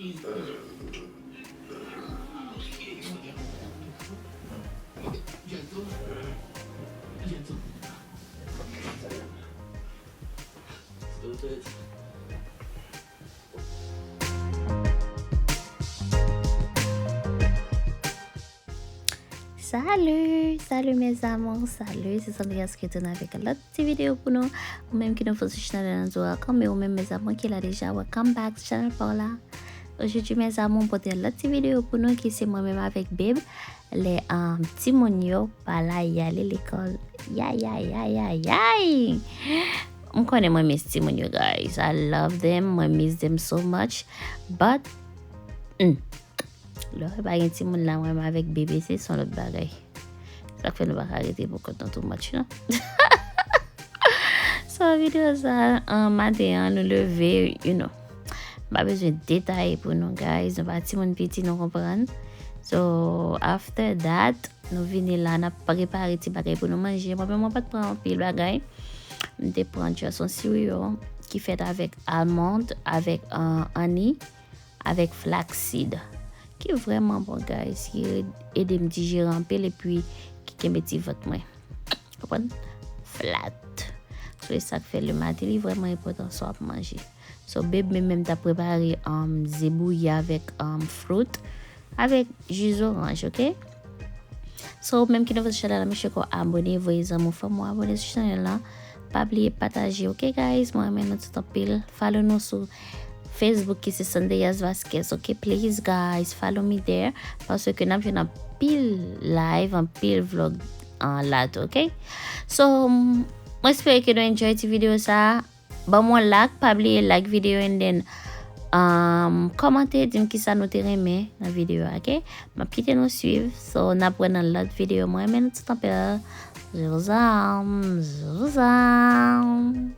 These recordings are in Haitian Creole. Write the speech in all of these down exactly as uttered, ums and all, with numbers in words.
Salut, salut mes amours, salut, se Sandrias ki retounen avèk lòt ti videyo pou nou. Ou menm ki nouvo sou chanèl la, nou di w welcome, e ou menm mes amours ki la deja, welcome back sou chanèl pa w la. Ojodwi mes amours, m pote lòt ti videyo pou nou ki se mwen menm avèk Babe. Lè um, timoun yo pa la, y ale lekòl. Yay, yay, yay, yay, yay! M konnen mwen miss timoun yo, guys. I love them, mwen miss them so much. But, mm, lè w pa gen timoun la, mwen menm avèk Babe, se yon lòt bagay. Sa k fè nou pa ka rete pou kont nou too much, non? So, videyo sa, an, maten an, nou leve, you know. M pa bezwen detaye pou nou, guys. Nou pa timoun piti, nou konprann. So, after that, nou vini la, n ap prepare ti bagay pou nou manje. Mwen menm, mwen pa t pran anpil bagay. M te pran just yon siwo ki fèt avèk almond, avèk, uh, anni, avèk flaxseed. Ki vrèman bon, guys. Ki ede m dijere anpil epi ki kenbe ti vant mwen. Konprann? Flat. So, e sa k fè le maten, li vrèman enpòtan sa w ap manje. So, Babe menm, menm t ap prepare, um, ze bouyi avèk, um, fruit, avèk ji zoranj, oke? So, ou menm ki nouvo sou chanèl la, make sure ke w abòne, voye zanmi w, fanmi w abòne sou chanèl la. Pa bliye pataje, oke, guys? Mwen renmen nou tout anpil. Follow nou sou Facebook ki se Sandrias Vasquez, oke? Please, guys, follow me there. Paske n ap jwenn anpil live, anpil vlog an la tou, oke? So, mwen espere ke nou enjoy ti videyo sa. Ban m yon like, pa bliye like videyo and then, um, kòmante, di m kisa nou te renmen nan videyo a, oke? M ap kite nou swiv. So, n ap wè nan lòt videyo. Mwen renmen nou tout anpil. Je vous aime, je vous aime.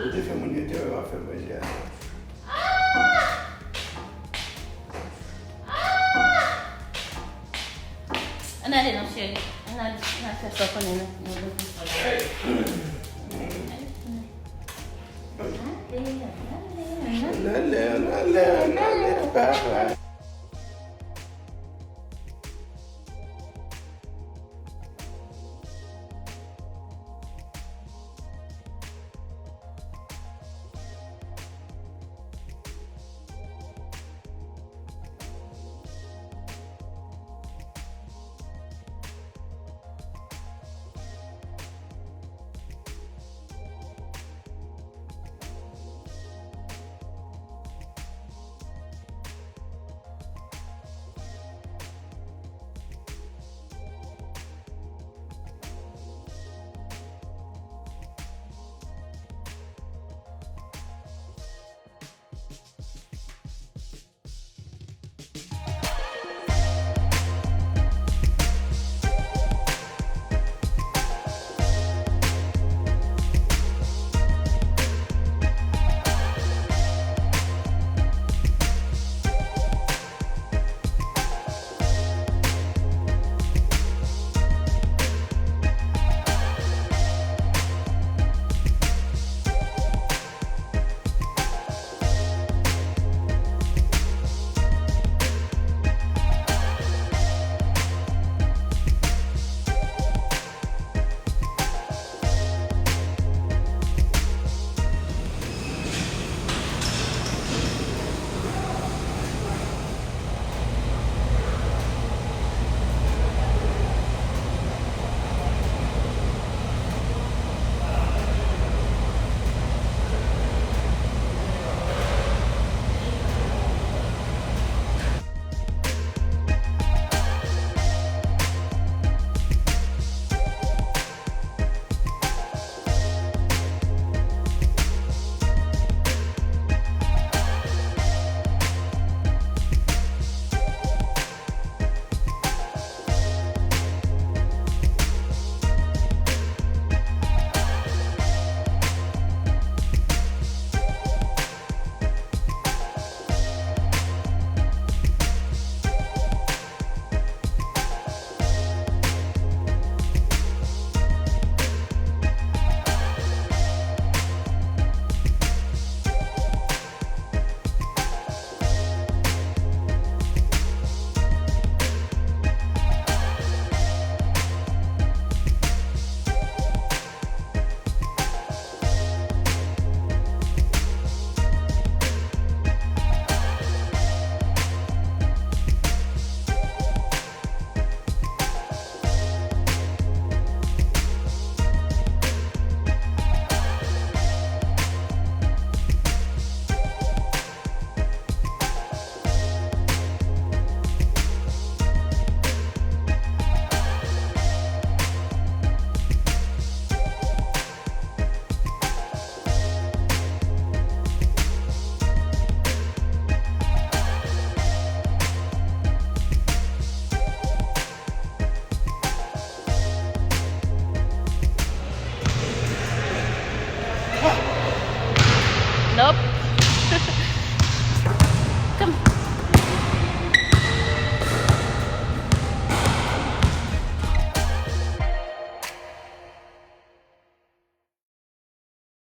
Te fè moun yo te wè w ap fè manje a. Ann ale non cheri. Ann ale, ann al fè sa w konnen non. Ann ale, ann ale, ann ale, ann ale, papa.